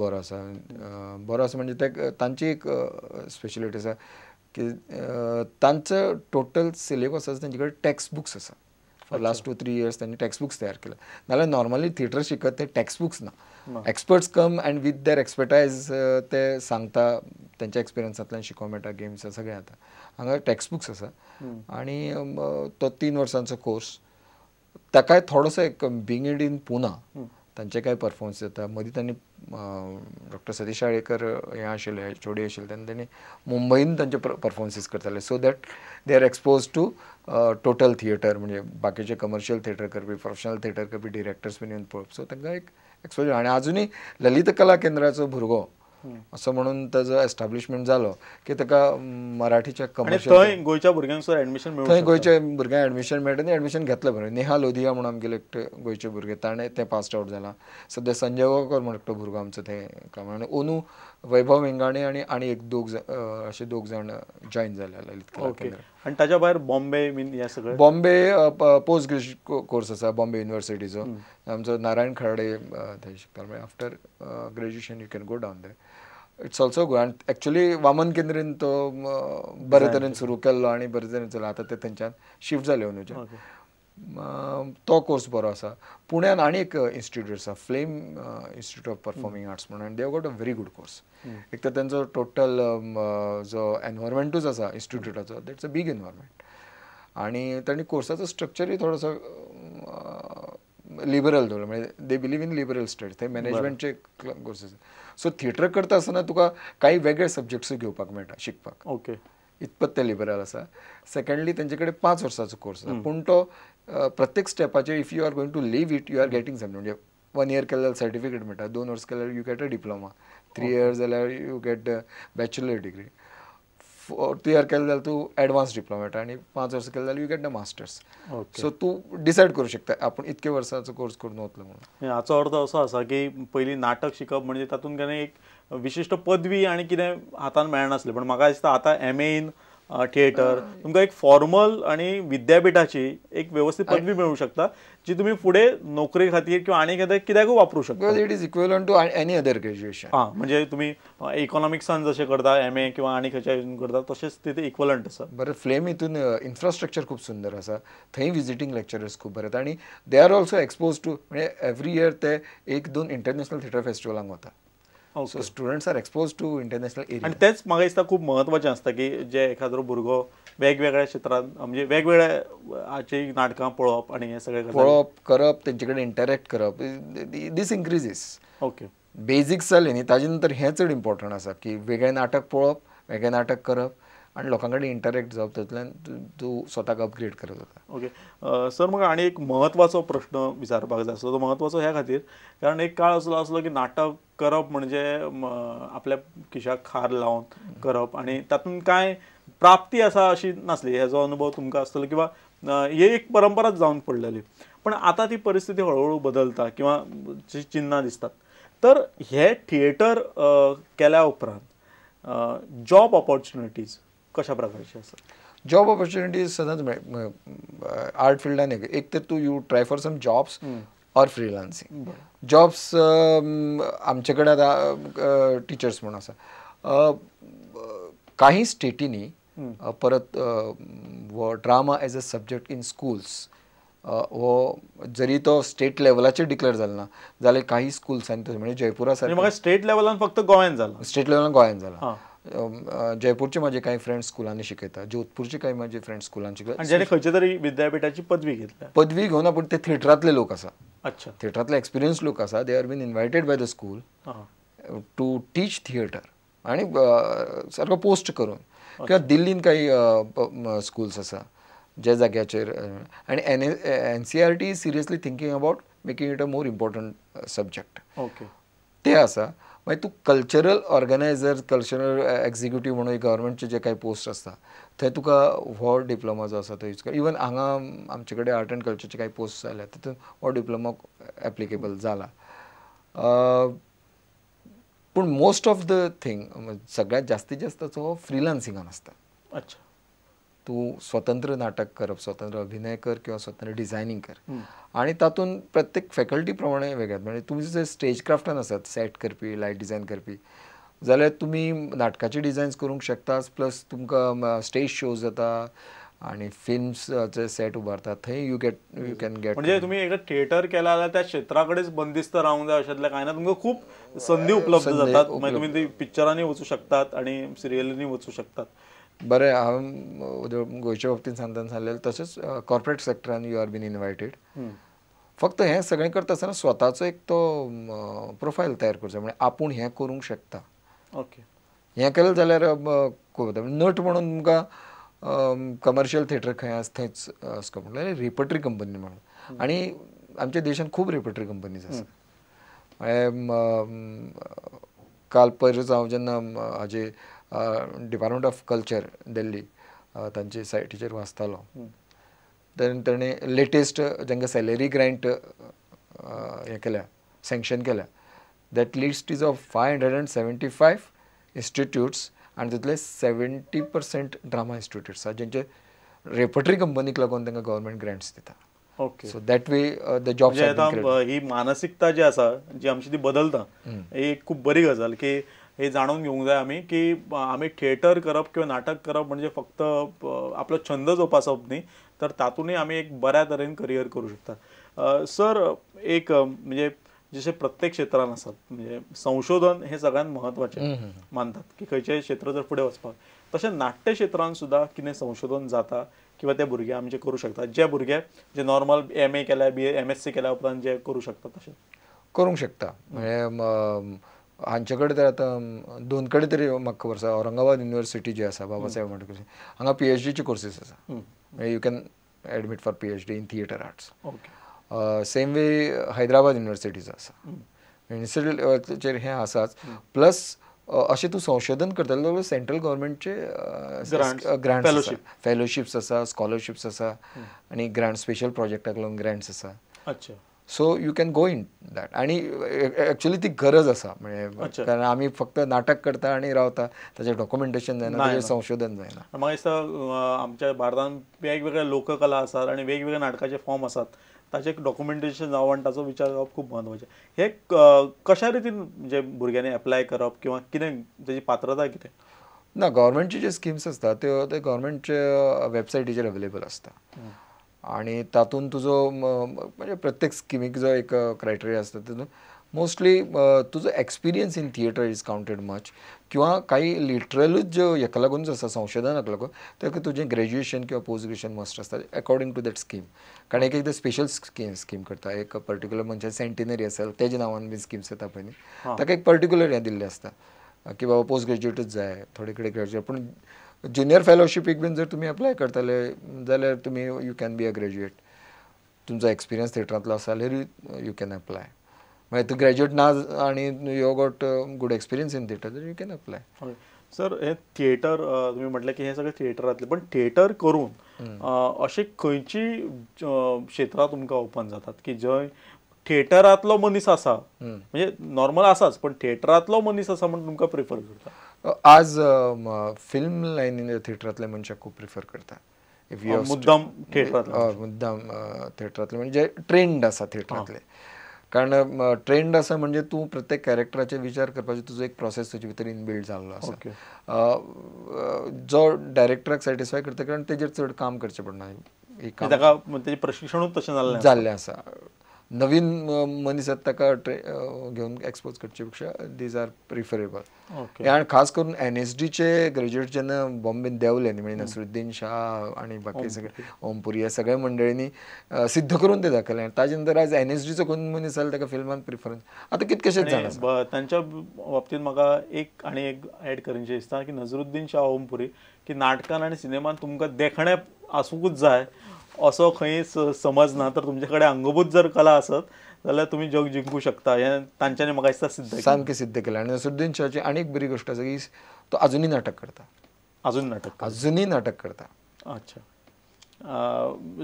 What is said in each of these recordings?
बरो आसा. बरो आसा म्हणजे ते तांची एक स्पेशलिटी आसा की तांचो टोटल सिलेबस आसा, तांचे कडेन टॅक्स्ट बुक्स आसा. फॉर लास्ट 2-3 इयर्स त्यांनी टेक्स्ट बुक्स तयार केले. नाल्यार नॉर्मली थिएटर शिकत ते टेक्स्ट बुक्स ना. Experts come and with their expertise ते सांगता, त्यांच्या एक्सपिरियन्सांतल्यान शिकोवंक मेळटा, गेम्स सगळें जाता. हांगा टेक्स्ट बुक्स आसा आनी तो 3 वर्सांचो कोर्स. ताकाय थोडोसो एक बीइंग it in Pune तांचे कांय परफॉर्मन्स जाता. मदीं तांणी डॉक्टर सतीश आळेकर हें आशिल्ले, एचओडी आशिल्ले, तेन्ना तांणी मुंबयन तांचे परफॉर्मन्सीस करताले. So that they are expose to total theatre, म्हणजे बाकीचे कमर्शियल थिएटर करपी, प्रोफेशनल थिएटर करपी डिरेक्टर्स बीन येवन पळोवप. सो तांकां एक एक्सपोजर. आनी आजुनूय ललित कला केंद्राचो भुरगो असो म्हणून ताजो एस्टाब्लिशमेंट जालो की ताका मराठीच्या कमर्शियल थंय गोंयच्या भुरग्यांक सुद्दां एडमिशन मेळूं, थंय गोंयच्या भुरग्यांक एडमिशन मेळटा आनी एडमिशन घेतलें बरें. नेहा लोधिया म्हणून आमगेले एकटे गोंयचे भुरगे, ताणें तें पास्ड आवट जालां. सद्या संजय गांवकर म्हणून एकटो भुरगो आमचो थंय काम. आनी ओनू वैभव मेंगाणे आनी आनी एक दोग अशे दोग जाण जॉयन जाले ललित कला केंद्र. आनी ताच्या भायर बॉम्बे बीन हें सगळें, बॉम्बे पोस्ट ग्रॅज्युएट कोर्स आसा बॉम्बे युनिवर्सिटीचो. आमचो नारायण खराडे थंय शिकता. म्हणजे after graduation you can go down there. It's also good. आनी एक्चुली वामन केंद्रीन तो बरे तरेन सुरू केल्लो आनी बरे तरेन चल्ला. आतां ते थंयच्यान शिफ्ट जाले अंदूच्यान. तो कोर्स बरो आसा. पुण्यान आनी एक इन्स्टिट्यूट आसा, Flame Institute of Performing Arts म्हणून, आनी they got a very good course. एक तर तेंचो टोटल जो एनवायरमेंटूच आसा इन्स्टिट्यूटाचो, that's a big environment. आनी तांणी कोर्साचो स्ट्रक्चरूय थोडोसो लिबरल दवरलो, म्हणजे they believe in liberal studies. थंय मॅनेजमेंटचे कोर्सेस. सो थिएटर करता आसतना तुका कांय वेगळे सब्जेक्ट्सूय घेवपाक मेळटा शिकपाक. ओके, इतपत ते लिबरल आसा. सेकंडली तेंचे कडेन 5 वर्सांचो कोर्स आसा, पूण तो प्रत्येक स्टेपाचेर if you are going to leave it you are getting something. म्हणजे 1 इयर केल्यार जाल्यार सर्टिफिकेट मेळटा, 2 वर्स केल्यार you get a diploma, 3 years जाल्यार you get bachelor degree, 4th year केलें जाल्यार तूं एडवान्स डिप्लोमा मेळटा, आनी 5 वर्सां केलें जाल्यार you get the masters. So तूं डिसायड करूं शकता आपूण इतके वर्सांचो कोर्स करून वतलो म्हणून. हाचो अर्थ असो आसा की पयलीं नाटक शिकप म्हणजे तातूंत कितें एक विशिश्ट पदवी आनी कितें हातान मेळनासलें, पण म्हाका दिसता आतां एम.ए. इन थिएटर तुमकां एक फॉर्मल आनी विद्यापिठाची एक व्यवस्थीत पदवी मेळूं शकता जी तुमी फुडें नोकरे खातीर किंवा आनी कितें कित्याकूय वापरूं शकता. Because it is equivalent to any other graduation. हां, म्हणजे तुमी इकॉनॉमिक्सान जशें करता एम.ए. किंवा आनी खंयच्या हितून करता तशेंच तितें इक्वलंट आसा. बरें, फ्लेम हितून इन्फ्रास्ट्रक्चर खूब सुंदर आसा, थंय विजिटींग लेक्चरर्स खूब बरे आनी they are also expose to, म्हणजे एवरी इयर ते 1-2 इंटरनॅशनल थिएटर फेस्टिवलांक वता. So students are expose to international area. आनी तेंच म्हाका दिसता खूब म्हत्वाचें आसता की जे एखाद्रो भुरगो वेगवेगळ्या क्षेत्रांत म्हणजे वेगवेगळ्या हाची नाटकां पळोवप आनी हें सगळें पळोवप करप, तेंचे कडेन इंटरेक्ट करप, दीस इन्क्रिजीस. ओके, बेजिक्स जालें न्ही, ताजे नंतर हें चड इम्पॉर्टंट आसा की वेगळें नाटक पळोवप, वेगळें नाटक करप आनी लोकां कडेन इंटरेक्ट जावप, तातूंतल्यान तूं स्वताक अपग्रेड करत वता. ओके सर, म्हाका आनी एक म्हत्वाचो प्रश्न विचारपाक जाय आसलो. तो म्हत्वाचो ह्या खातीर कारण एक काळ असलो आसलो की नाटक करप म्हणजे आपल्या खिशाक खार लावन करप आनी तातूंत कांय प्राप्ती आसा अशी नासली. हेजो अनुभव तुमकां आसतलो किंवा ही एक परंपराच जावन पडलेली. पण आतां ती परिस्थिती हळूहळू बदलता किंवा जी चिन्हां दिसतात. तर हे थिएटर केल्या उपरांत जॉब ऑपॉर्च्युनिटीज कशा प्रकारचे आसा? जॉब ऑपॉर्च्युनिटीज सदांच आर्ट फिल्डान एक तर तूं you try for some jobs or freelancing. Jobs आमचे कडेन आतां टिचर्स म्हूण आसा. काही स्टेटींनी परत drama as a subject in schools हो जरी तो स्टेट लेवलाचेर डिक्लेअर जालो ना जाल्यार काही स्कुल्सांनी तो, म्हणजे जयपुरा सारकें स्टेट लेवलान फक्त गोंयान जाला, स्टेट लेवलान गोंयान जाला. जयपूरचे माझे काही फ्रेंड्स स्कुलांनी शिकयता, जोधपूरचे काही माझे फ्रेंड्स स्कुलांनी शिकयता, जेणे खंयचे तरी विद्यापीठाची पदवी घेतल्या, पदवी घेवन पूण ते थिएटरांतले लोक आसा. अच्छा, थिएटरांतले एक्सपिरियन्स लोक आसा. They are been invited by the school to teach theatre आनी सारको पोस्ट करून. किंवा दिल्लीन काही स्कुल्स आसा ज्या जाग्याचेर, आनी NCERT is seriously thinking about making it a more important subject. Okay, ते आसा. मागीर तूं कल्चरल ऑर्गनायझर, कल्चरल एग्जिक्युटीव म्हणून गव्हर्मेंटचे जे काही पोस्ट आसता थंय तुका हो डिप्लोमा जो आसा तो यूज कर. इवन हांगा आमचे कडेन आर्ट एंड कल्चरचे काही पोस्ट जाल्या तितून हो डिप्लोमा एप्लिकेबल जाला. पूण मोस्ट ऑफ the thing, सगळ्यात जास्तीत जास्त हो फ्रिलान्सिंगान आसता. अच्छा, तूं स्वतंत्र नाटक करप, स्वतंत्र अभिनय कर किंवा स्वतंत्र डिझायनींग कर. आनी तातूंत प्रत्येक फॅकल्टी प्रमाणे वेगळे, म्हणजे तुमी जर स्टेज क्राफ्टान आसात, सेट करपी, लायट डिझायन करपी, जाल्यार तुमी नाटकाचे डिझायन्स करूंक शकता, प्लस तुमकां स्टेज शोज जाता आनी फिल्म्साचे सेट उबारतात, थंय you can get. म्हणजे तुमी एकदा थिएटर केला जाल्यार त्या क्षेत्रा कडेच बंदिस्त रावंक जाय अशेंतलें कांय ना, तुमकां खूब संदी उपलब्ध जातात. मागीर तुमी ती पिक्चरांनी वचूं शकतात आनी सिरियलींनी वचूं शकतात. बरें, हांवें गोंयच्या बाबतींत सांगतना सांगलें तशेंच corporate सेक्टरान you are been invited. फक्त हें सगळें करता आसतना स्वताचो एक तो प्रोफायल तयार करचो, म्हणजे आपूण हें करूंक शकता. ओके, हें केलें जाल्यार खूब नट म्हणून तुमकां कमर्शियल थिएटर खंय आसा थंयच स्कोप, म्हणल्यार रिपर्टरी कंपनी म्हणून. आनी आमच्या देशांत खूब रिपर्टरी कंपनीज आसा. काल पयरूच हांव जेन्ना हाजे डिपार्टमेंट ऑफ कल्चर दिल्ली तांचे सायटीचेर वाचतालो, तेणें लेटेस्ट जांकां सॅलरी ग्रांट हें केल्या, सँक्शन केल्या, that list is of 575 institutes आनी तितले 70% ड्रामा इन्स्टिट्यूट्स आसा जेंचे रेपर्टरी कंपनीक लागून तांकां गव्हर्मेंट ग्रांट्स दिता. Okay, so that way the jobs. ही मानसिकता जी आसा जी आमची ती बदलता, ही एक खूब बरी गजाल की हे जाणून घेवंक जाय आमी की आमी थिएटर करप किंवा नाटक करप म्हणजे फक्त आपलो छंद जोपासप न्ही, तर तातूंतय आमी एक बऱ्या तरेन करियर करूं शकता. सर, एक म्हणजे जशें प्रत्येक क्षेत्रान आसात, म्हणजे संशोधन हे सगळ्यांत म्हत्वाचें मानतात की खंयचेय क्षेत्र जर फुडें वचपाक, तशें नाट्य क्षेत्रान सुद्दां कितें संशोधन जाता किंवा ते भुरगे आमचे करूं शकतात, जे भुरगे जे नॉर्मल एम ए केल्या, बी एम एस सी केल्या उपरांत जे करूं शकता तशें करूंक शकता. म्हणजे हांचे कडेन तर आतां दोन कडेन तरी म्हाका खबर आसा, औरंगाबाद युनिवर्सिटी जी आसा बाबासाहेब आंबेडकर, हांगा PhDची कोर्सीस आसा, you can admit for PhD in theatre arts. Okay, same way Hyderabad युनिवर्सिटीचो आसा, युनिवर्सिटीचेर हें आसाच. प्लस अशें तूं संशोधन करतलो जाल्यार सेंट्रल गव्हर्मेंटचे ग्रांट्स, फेलोशिप्स आसा, स्कॉलरशिप्स आसा आनी ग्रांट स्पेशल प्रोजेक्टाक लागून ग्रांट्स आसा. अच्छा, so you can go in that. आनी एक्चुअली ती गरज आसा, म्हणजे कारण आमी फक्त नाटक करता आनी रावता, ताचें डॉक्युमेंटेशन जायना, ताचें संशोधन जायना. म्हाका दिसता आमच्या भारतांत वेगवेगळे लोककला आसात आनी वेगवेगळे नाटकाचे फॉर्म आसात, ताचें डॉक्युमेंटेशन जावप आनी ताचो विचार जावप खूब म्हत्वाचें. हे कशा रितीन म्हणजे भुरग्यांनी एप्लाय करप किंवा कितें ताची पात्रता कितें? ना, गव्हर्मेंटचे जे स्किम्स आसता त्यो ते गव्हर्मेंटच्या वेबसायटीचेर अवेलेबल आसता आनी तातूंत तुजो म्हणजे प्रत्येक स्किमीक जो एक क्रायटेरिया आसता तितून मोस्टली तुजो experience in theatre is counted much, किंवा काही लिटरलूच ज्यो हेका लागूनच आसा संशोधनाक लागून ताका तुजें ग्रेज्युएशन किंवा पोस्ट ग्रेज्युएशन मस्ट आसता अकॉर्डिंग टू that scheme. कारण एक एकदां स्पेशल स्कीम करता, एक पर्टिक्युलर मनशान सेंटिनरी आसा तेज्या नांवान बी स्किम्स येता पळय न्ही, ताका एक पर्टिक्युलर हें दिल्लें आसता की बाबा पोस्ट ग्रेज्युएटूच जाय, थोडे कडेन ग्रेज्युएट, पूण ज्युनियर फेलोशिपीक बीन जर तुमी एप्लाय करतले जाल्यार तुमी you can be a graduate, तुमचो एक्सपिरियन्स थिएटरांतलो आसा जाल्यार you can apply. मागीर तूं ग्रेज्युएट ना आनी you got good experience in theatre you can apply. Sir, हे थिएटर तुमी म्हटलें की हे सगळें थिएटरांतलें, पण थिएटर करून अशी खंयची क्षेत्रां तुमकां ओपन जातात की जंय थिएटरांतलो मनीस आसा, म्हणजे नॉर्मल आसाच पण थिएटरांतलो मनीस आसा म्हण तुमकां प्रिफर करता? आज फिल्म लायनीन थिएटरांतले मनशाक खूब प्रिफर करता. If you मुद्दाम थिएटरांतले, मुद्दाम थिएटरांतले म्हणजे ट्रेंड आसा थिएटरांतले, कारण ट्रेंड आसा म्हणजे तूं प्रत्येक कॅरेक्टराचेर विचार करपाचो तुजो एक प्रोसेस तुजे भितर इनबिल्ड जाल्लो आसा, जो डायरेक्टराक सॅटिस्फाय करता, कारण तेजेर चड काम करचें पडना, ताका तेजें प्रशिक्षणूच तशें जाल्लें आसा. नवीन मनीस आसा ताका घेवन एक्सपोज करचे पेक्षा these are preferable. आनी खास करून NSDचे ग्रेज्युएट जेन्ना बॉम्बेन देंवले न्ही, म्हणजे नसरुद्दीन शाह आनी बाकी सगळे ओमपुरी ह्या सगळ्या मंडळींनी सिद्ध करून ते दाखयलें. ताजे नंतर आज NSDचो कोण मनीस जाल्यार ताका फिल्मान प्रिफरन्स आतां कितकेशेच जाण आसा. तांच्या बाबतींत म्हाका एक आनी एक एड करीनशें दिसता की नसरुद्दीन शाह ओमपुरी की नाटकान आनी सिनेमान तुमकां देखणें आसूंकूच जाय असो खंय समज ना, तर तुमचे कडेन अंगभूत जर कला आसत जाल्यार तुमी जग जिंकू शकता, हें तांच्यांनी म्हाका दिसता सिद्ध सामकें सिद्ध केलें. आनी नसरुद्दीन शाहची आनी एक बरी गोश्ट आसा की तो आजुनूय नाटक करता, आजुनूय नाटक करता. अच्छा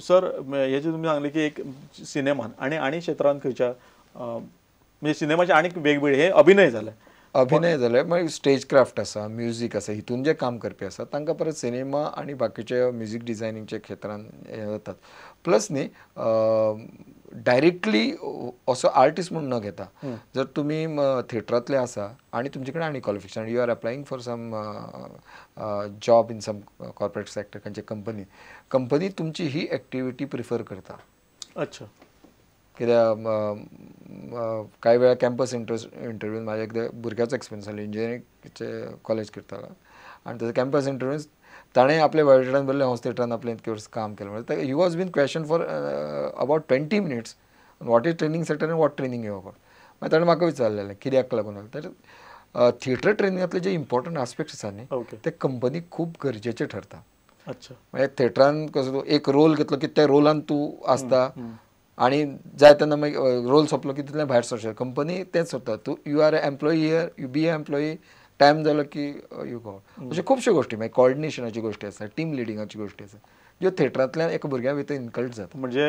सर, हे जे तुमी सांगलें की एक सिनेमान आनी आनी क्षेत्रांत खंयच्या म्हणजे सिनेमाचे आनीक वेगवेगळे हे अभिनय जाले, अभिनय जाल्यार मागीर स्टेज क्राफ्ट आसा, म्युजीक आसा, हितून जे काम करपी आसा तांकां परत सिनेमा आनी बाकीचे म्युजीक डिझायनिंगच्या क्षेत्रान हें जातात. प्लस न्ही डायरेक्टली असो आर्टिस्ट म्हूण न घेता जर तुमी थिएटरांतले आसा आनी तुमचे कडेन आनी qualification, you are applying for some job in some corporate sector, खंयच्या कंपनी, कंपनी तुमची ही एक्टिविटी प्रिफर करता. अच्छा. कित्याक कांय वेळार कॅम्पस इंटरव्यून म्हाज्या एकदां भुरग्याचो एक्सपिरियन्स जालो, इंजिनियरींगचे कॉलेज करतालो आनी ताजो कॅम्पस इंटरव्यून ताणें आपल्या बायोडेटान बरयलें हांव थिएटरान आपलें इतके वर्स काम केलें. म्हणल्यार he was been question for about 20 minutes what is training sector आनी what training you about. मागीर ताणें म्हाका विचारलेलें कित्याक लागून. तर थिएटर ट्रेनिंगांतले जे इम्पॉर्टंट आस्पेक्ट्स आसा न्ही ते कंपनीक खूब गरजेचे ठरता. अच्छा. म्हणजे थिएटरान कसो एक रोल घेतलो की त्या रोलान तूं आसता आनी जाय तेन्ना मागीर रोल सोंपलो की तितलें भायर सरचें. कंपनी तेंच सोदता, तूं you are a employee here, you be a employee, time जालो की you go. अश्यो खुबश्यो गोश्टी, मागीर कॉर्डिनेशनाची गोश्टी आसा, टीम लिडिंगाची गोश्टी आसा, ज्यो थिएटरांतल्यान एका भुरग्या भितर इनकल्ट जाता. म्हणजे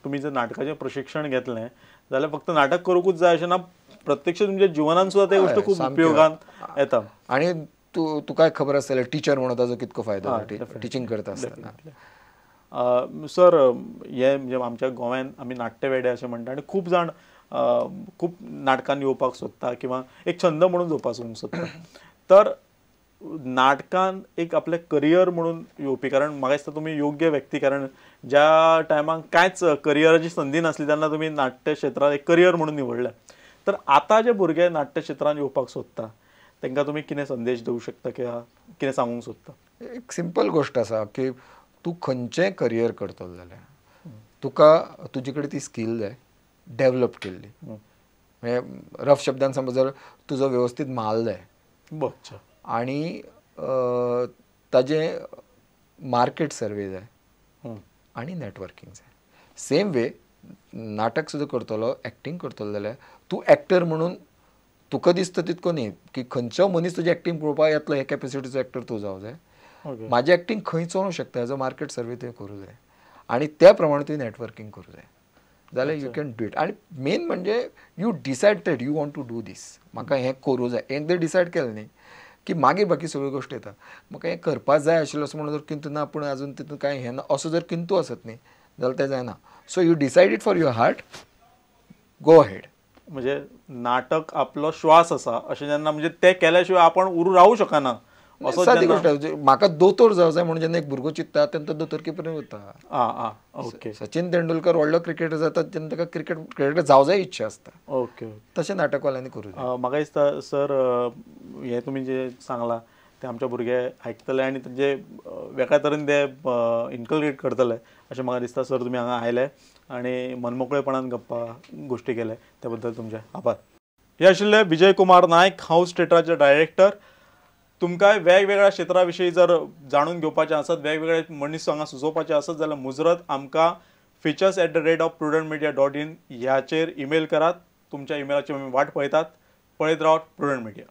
तुमी जर नाटकाचें प्रशिक्षण घेतलें जाल्यार फक्त नाटक करूंकूच जाय अशें ना, प्रत्यक्ष तुमच्या जिवनान सुद्दां ते गोश्ट खूब उपयोगान येता. आनी तूं तुकाय खबर आसतलें टिचर म्हणून ताजो कितको फायदो टिचींग करता आसतना. सर, हे म्हणजे आमच्या गोंयांत आमी नाट्यवेडे अशें म्हणटा आनी खूब जाण खूब नाटकान येवपाक सोदता किंवा एक छंद म्हणून जोपासूंक सोदता. तर नाटकान एक आपलें करियर म्हणून येवपी, कारण म्हाका दिसता तुमी योग्य व्यक्ती, कारण ज्या टायमाक कांयच करियराची संदी नासली तेन्ना तुमी नाट्य क्षेत्रांत एक करियर म्हणून निवडलें. तर आतां जे भुरगे नाट्य क्षेत्रांत येवपाक सोदता तांकां तुमी कितें संदेश दिवंक शकता किंवा कितें सांगूंक सोदता? एक सिंपल गोश्ट आसा की तूं खंयचें करियर करतलो जाल्यार तुका तुजे कडेन ती स्कील जाय डेवलप केल्ली. म्हणजे रफ शब्दान समज जर तुजो वेवस्थीत म्हाल जाय आनी ताजें मार्केट सर्वे जाय आनी नॅटवर्कींग जाय. सेम वे नाटक सुद्दां करतलो, एक्टींग करतलो जाल्यार तूं एक्टर म्हणून तुका दिसता तितको न्ही की खंयचो मनीस तुजी एक्टींग पळोवपाक येतलो हे कॅपेसिटीचो एक्टर तूं जावं जाय. म्हाजी एक्टींग खंय चलोवंक शकता हेजो मार्केट सर्वे तुवें करूं जाय आनी त्या प्रमाणे तुवें नॅटवर्कींग करूं जाय जाल्यार you can do it. आनी मेन म्हणजे you decide that you want to do this, म्हाका हें करूं जाय. एकदां डिसायड केलें न्ही की मागीर बाकी सगळ्यो गोश्टी येता. म्हाका हें करपाक जाय आशिल्लें असो म्हणून जर किंतू ना पूण आजून तितून कांय हें ना असो जर किंतू आसत न्ही जाल्यार तें जायना. So you decide it for your heart, go ahead. म्हणजे नाटक आपलो श्वास आसा अशें जेन्ना, म्हणजे तें केल्या शिवाय आपण उरू रावूं शकना. सादी गोश्ट, म्हाका दोतोर जावं जाय म्हणून जेन्ना एक भुरगो चिंत्ता तेन्ना तो दोतोरकी पर्यंत वता. ओके. सचिन तेंडुलकर व्हडलो क्रिकेटर जाता तेन्ना ताका क्रिकेटर जावं जाय इच्छा आसता. ओके. तशें नाटकवाल्यांनी करूं जाय. म्हाका दिसता सर हें तुमी जें सांगलां तें आमचे भुरगे आयकतले आनी तेंचे वेगळ्या तरेन ते इनकलकेट करतले अशें म्हाका दिसता. सर, तुमी हांगा आयले आनी मनमोकळेपणान गप्पा गोश्टी केले त्या बद्दल तुमचे आभार. हे आशिल्ले विजय कुमार नायक, हाऊस थिएटराचे डायरेक्टर. तुमकां वेगवेगळ्या क्षेत्रा विशीं जर जाणून घेवपाचें आसत, वेगवेगळे मनीस हांगा सुचोवपाचे आसत जाल्यार मुजरत आमकां features@prudentmedia.in ह्याचेर ईमेल करात. तुमच्या ईमेलाची आमी वाट पळयतात. पळयत रावत प्रुडंट मिडिया.